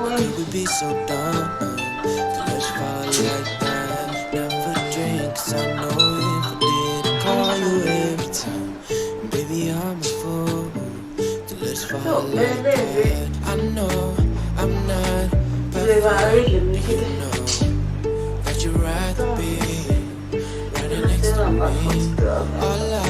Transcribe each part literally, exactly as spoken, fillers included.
Why you would be so dumb to let you fall like that? Never drink, 'cause I know if I did, I'd call you every time. Baby, I'm a fool to let you fall like that. I know I'm not perfect, but you know that you'd rather be right next to me. All I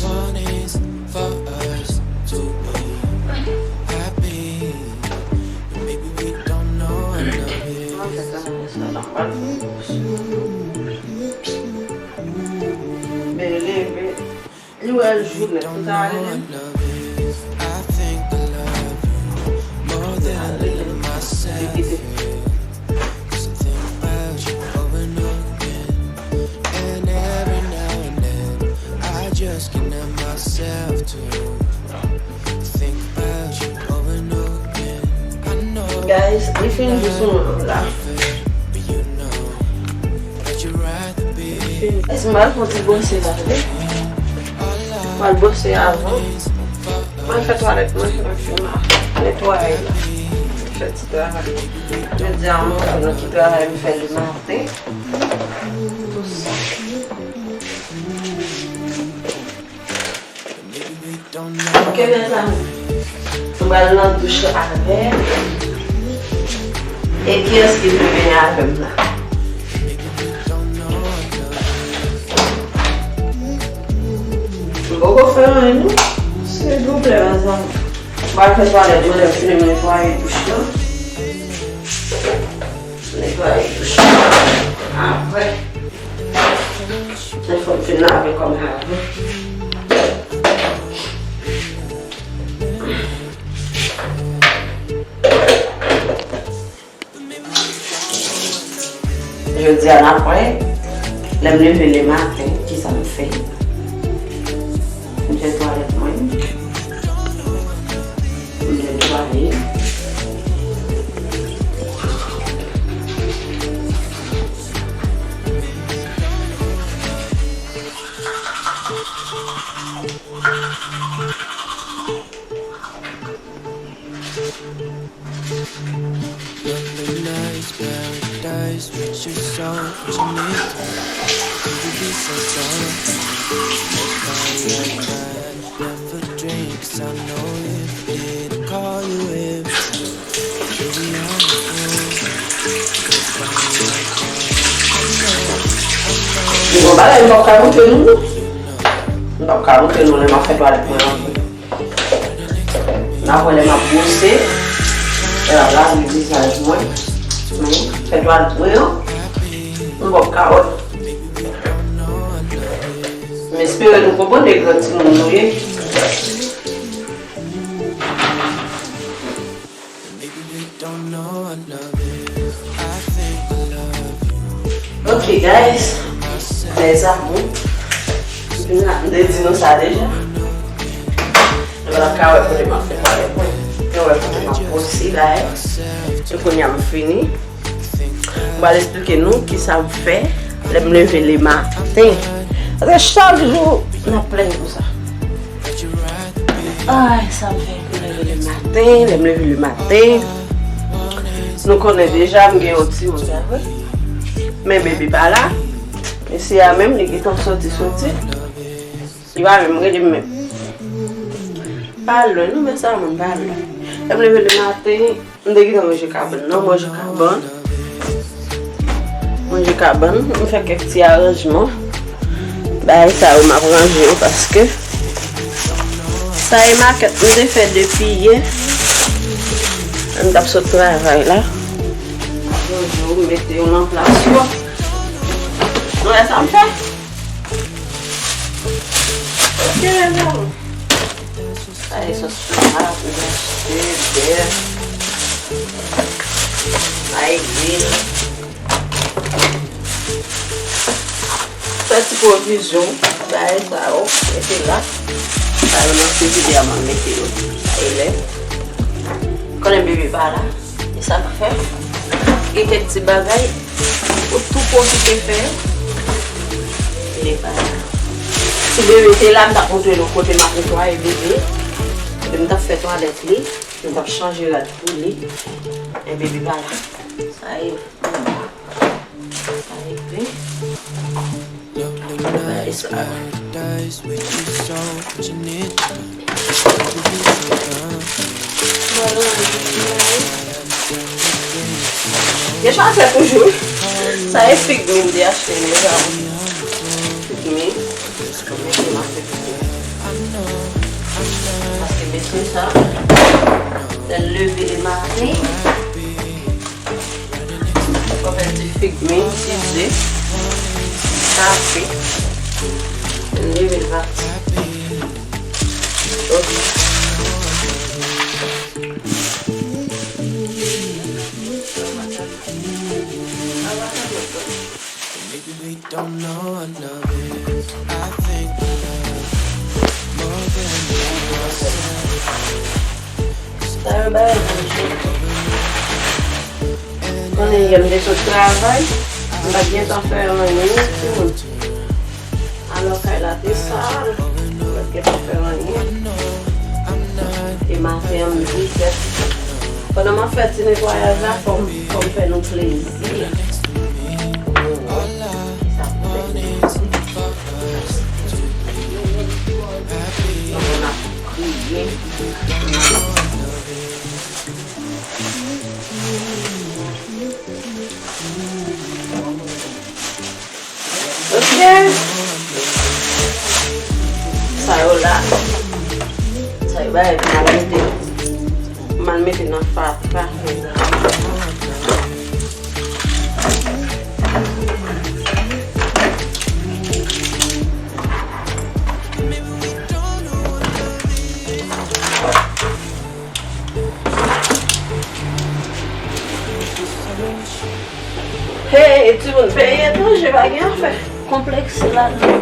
want is for us to be happy. But maybe we don't know enough. Byen leve. Li wè l jounen pou ta ale. Guys, li fin jou sou mwen la. Èske m al fè yon ti bwose la, wi? M al bwose avan. Mwen fè twalèt mwen, mwen fin netwaye la. Fè ti travay. Jodi a, mwen fè yon ti travay, m fè le maten. Ok, mezanmi. M pral nan douch avè. E kiyès ki vle benyen avè m la? M poko fè anyen, non. Silvouplè, mezanmi. M pral fè twalèt mwen, lè m fini m netwaye douch lan. Netwaye douch lan. Apre, lè fò m fin lave kò m lave. Jodi a n ap wè, lè m leve le maten, kisa m fè. M fè twalèt mwen. M netwaye. Gen yon bagay m p ap ka montre nou, non. M p ap ka montre nou lè m ap fè twalèt mwen an. N ap wè lè m ap bwose. Lè m ap lave vizaj mwen. Men, fè twalèt mwen an. M p ap ka wè. M espere nou konprann e gran timoun nou ye. Ok, guys, mes amours. M te di nou sa deja. Nou pa t ap ka wè kote m ap fè twalèt mwen. Nou wè kote m ap bwose la. E kounye a m fini. M pral esplike nou kisa m fè lè m leve le maten. Paske chak jou, n ap plenn pou sa. Ay, sa m fè pou leve le maten, lè m leve le maten. Nou konnen deja, m gen yon timoun, pa vre? Men bebe pa la. Mesye a menm, li gentan soti, soti. Li pa menm rele m menm. Pa lwen, non, men sa moun pa lwen. Lè m leve le maten, m te gentan ranje kabann nan, m ranje kabann. M ranje kabann, m fè kèk ti aranjman. Bagay sa yo, m ap ranje yo paske sa e makèt m te fè depi yè. Lè m t ap sot travay la. M ap ranje yo, m mete yo nan plas yo. Nou wè sa m fè? Ok, mezanmi. Sa e sòs tomat, m te achte, bè, lay, lwil. Fè ti pwovizyon, bagay sa yo, mete la. Sa yo nan frijidè a, m ap mete yo. Sa e lè. Konnen bebe pa la. E sa k fè, gen kèk ti bagay ou tou pwofite fè. Li pa la. Si bebe te la, m t ap montre nou kote m ap netwaye bebe. Epi m t ap fè twalèt li. M t ap chanje rad pou li. Men bebe pa la. Sa e, sa e vre. Ba espas. Gen chase toujou. Sa e fig mi m te achte deja. Fig mi. Mwen te manje fig mi. Paske mesye sa, lè l leve le maten, fò fè ti fig mi, ti ze, kafe. Lè l leve l pati. Ok. Sa yo bay manje. Konnen yè m te sot travay, m pa t gentan fè anyen, timoun. Alò kay la te sal, m pa t gentan fè anyen. E maten an, m di, sè, pandan m ap fè ti netwayaj la, fò m, fò m fè nou plezi. Sa pou fè nou plezi. Pandan n ap kriye. Ok. Sa yo la. Sa yo bay, m al mete, m al mete nan fatra. Hey, timoun, peyi etranje pa gen afè konplekse ladan.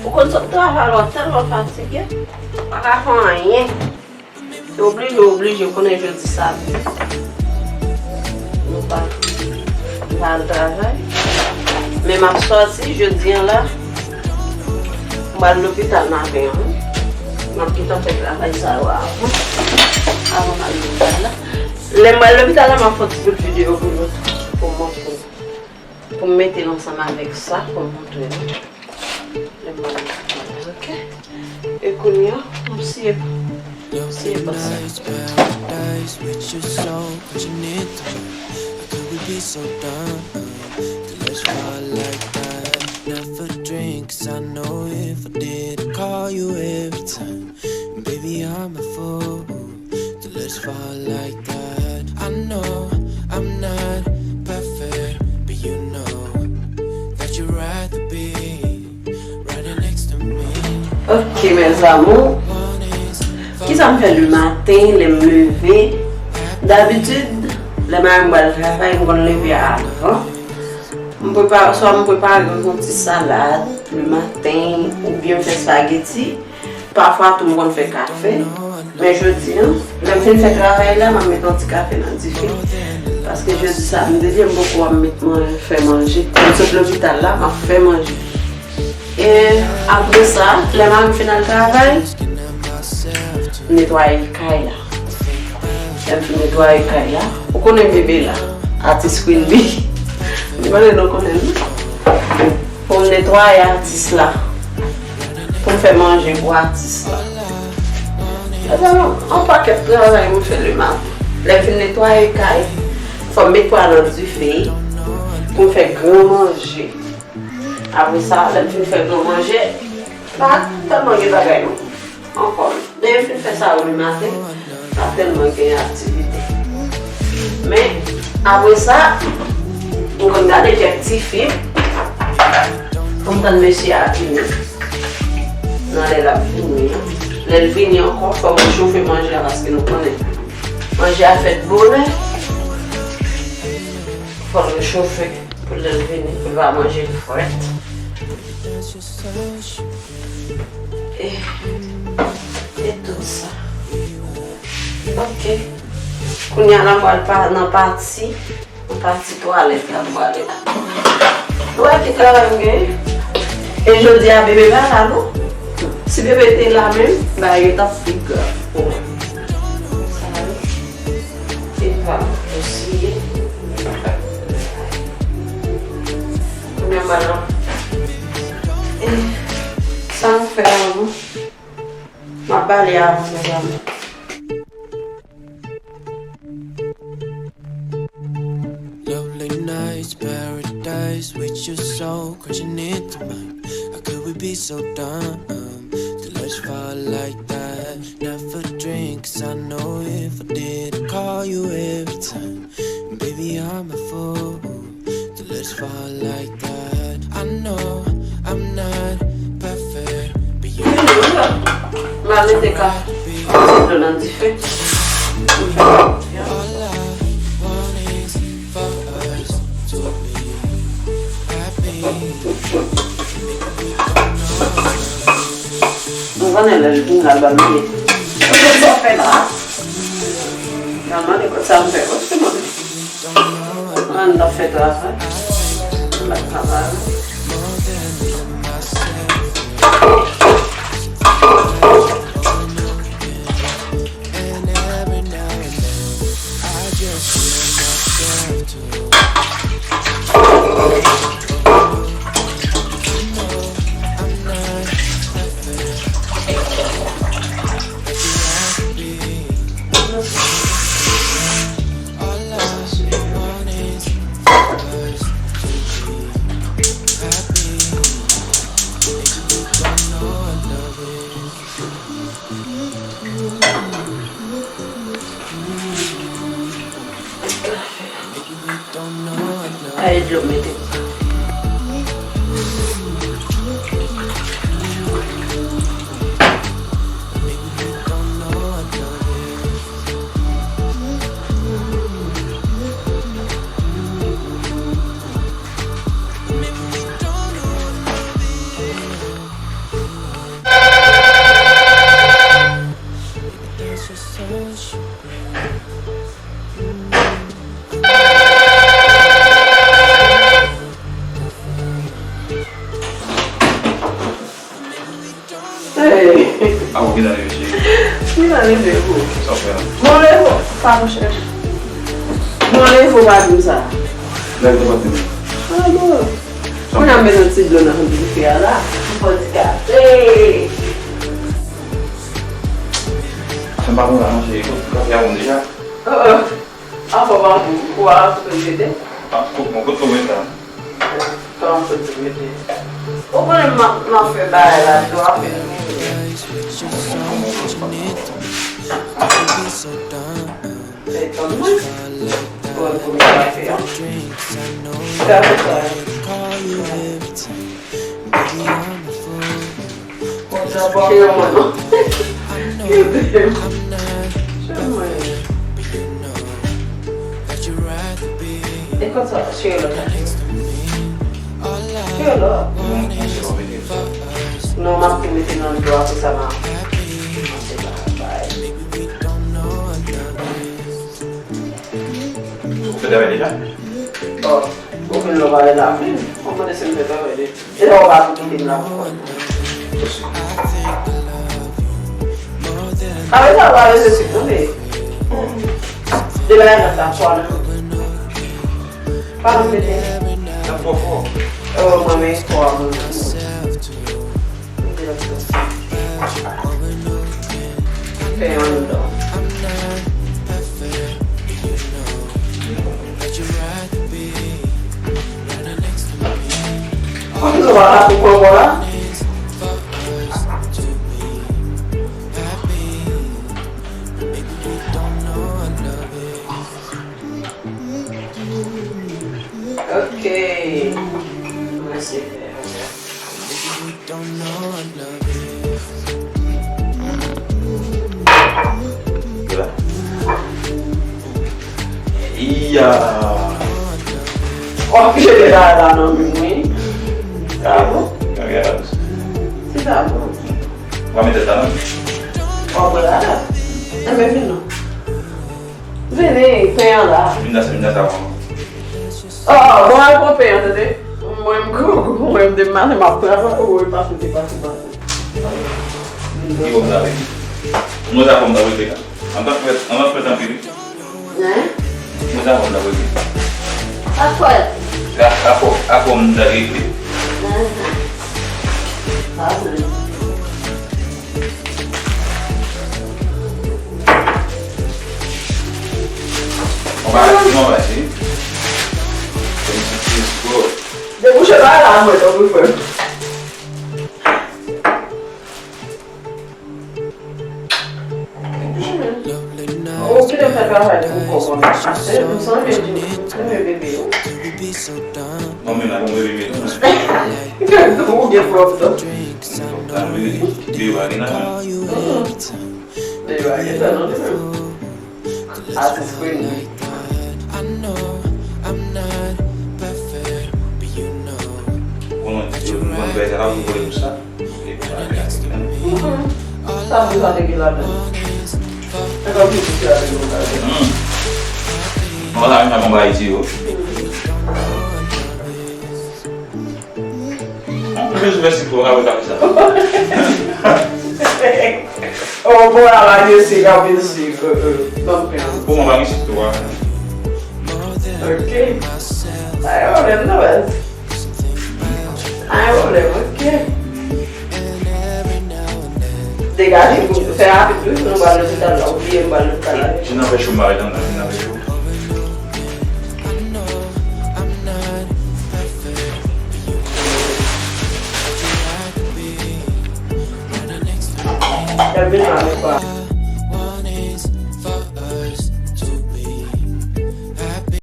Ou konn sot travay, lè w tèlman fatige, ou pa ka fè anyen. Se oblije, oblije, ou konnen jodi samdi. Nou pa, nou pa al travay. Men m ap sòti jodi a la. M pral lopital maten an. M ap gentan fè travay sa yo avan. Avan m al lopital la. Lè m pral lopital la, m ap fè yon ti bout videyo pou nou. Pou m montre nou. Pou m mete l ansanm avèk sa, pou m montre nou. Lè m pral lopital la. Ok? E kounye a, m siye, m siye pase. Ok, mes amours. Kisa m fè le maten, lè m leve? Dabitid, lè mari m pral travay, m konn leve avan. M prepare, swa m prepare yon ti salad le maten, oubyen m fè spageti. Pafwa tou m konn fè kafe. Men jodi a, lè m fin fè travay la, m ap met yon ti kafe nan dife. Paske jodi samdi, m poko ap met man-, fè manje. Lè m sot lopital la, m ap fè manje. E apre sa, lè mari m fin al travay, m netwaye kay la. Lè m fin netwaye kay la, ou konnen bebe la, atis Queen Bee. M konnen nou konnen l. Pou m netwaye atis la. Pou m fè manje pou atis la. Mezanmi, yon pakèt travay m fè le maten. Lè m fin netwaye kay, fò m met pwa nan dife pou m fè gran manje. Apre sa, lè m fin fè gran manje, pa tèlman gen bagay non. Ankò, lè m fin fè sa yo le maten, pa tèlman gen aktivite. Men, apre sa, m konn gade kèk ti fim pou m tann mesye a vini. Nan lè l ap vini an. Lè l vini ankò, fò m rechofe manje a paske nou konnen manje a fèt bonè. Fò l rechofe. Pou lè l vini, li va manje l frèt. E, e tout sa. Ok. Kounye a la, m pral pa, nan pati, nan pati twalèt la, m prale la. Ou wè ki travay m genyen? E jodi a, bebe pa la, non? Si bebe te la menm, bagay yo t ap pi grav pou mwen. Sa yo. Osi. Kounye a m al nan. Eh, sa m fè la, non? M ap bale avan, mezanmi. Lovely nights, paradise with your soul crashing into mine. How could we be so dumb to let it fall like that? Never drink, 'cause I know if I did, I'd call you every time. Baby, I'm a fool to let it fall like that. I know I'm not perfect, but you M a mete ka ti dlo nan dife. All I want is for us to be happy. Mwen konnen lè l vin la, l ba m ye. Mwen konnen sa fè la. Mwen konnen kote sa m fè. Kote mwen? Mwen nan fè travay. Mwen travay. Ay, dlo mete. Hey! A ou ki nan leve cheri? Ki nan leve ou? Sa w fè la? Bon, leve w. Sa monchè. Bon, leve w pa di m sa. Leve w pa di m. A bon. Mwen ap met yon ti dlo nan fon dife a la. Pou fè ti kafe. Sa m pa konn la non cheri, kafe a bon deja. Oh, oh. Anfòm an pou ou a sou pèl jete. A, kòk mwen, kot kòk mwen sa? Kòman sou pèl jete? Ou konnen m ap, m ap fè bagay la, dlo a fè nou. Fè tann mwen. Pou mwen pou mwen fè a. Fè a pou sa. Konsa pa. Cheri mwen non. Kite m. Cheri mwen. E konsa, cheri lòt la. Cheri lòt. Non, m ap tou mete nan dlo a, konsa m a. Ou fè travay deja? Bon, ou vin lò pale la, men, ou mande si m fè travay deja. E lè w pa pou kite m la pou kont mwen. Avè sa, w pa bezwen sik non, men. De bagay nan sa, twa nan. Pa nan mete. Sa twò fò. Oh, mwen, men, twa, mwen. Mete lòt sòs. Fè yon anndan. Ou toujou pa ka koupe ankò la? Ok. Mwen se fè. Iya. W ap pije de la la nan men mwen. Sa bon? Gade la. Se sa bon. W a mete sa nan. W a pran la la. Enben vin non. Vini, pen an la. Vin nan, vin nan sa bon. Oh, bon, al pran pen an, tande. Mwen, m gou, mwen, m de maten, m ap travay. Oh, e pase, e pase, pase. Ki bon travay. Mwen sa fòm nan rete la. An tan fèt, an tan fèt anpil. Hein? Mwen sa fò m nan premye. Ak fò. Ak, ak fò, ak fò m nan regle. Sa vre. Mwen pa di, mwen pa di. Mwen santi espò. Debouche pa la, mwen, tanpri, frè m. Ou kite m fè travay pou kò kòmanse. M sanble di, m sanble bebe yo. Non, men la, bon, bebe, men non. Ou gen pwòp non. Tanpri, bebe, pa gen nan. Bebe, pa gen nan, non. Atis Queen. Konnen, yo konn bagay sa la, ou vole pou sa. E pou sa, te atik la. Mm-mm. Sa moun sa te gen ladan. Se kòm si se la te gen ladan. Mm. Mwen la, mwen pa konn bagay iti yo. Mwen bezwen mèsi pou w ka wè sa. Oh, bon, la, la, yo se ka mèsi. Bon, mwen pa gen sik tou a. Ok. Pa gen pwoblèm, non, baz. Pa gen pwoblèm, ok. Degaje, fè rapid, wi, nou pral lopital la. Ou bliye, nou pral lopital la. Vin nan fè cho, m pa ret anndan, vin nan fè cho. Gad vin la, nou pa.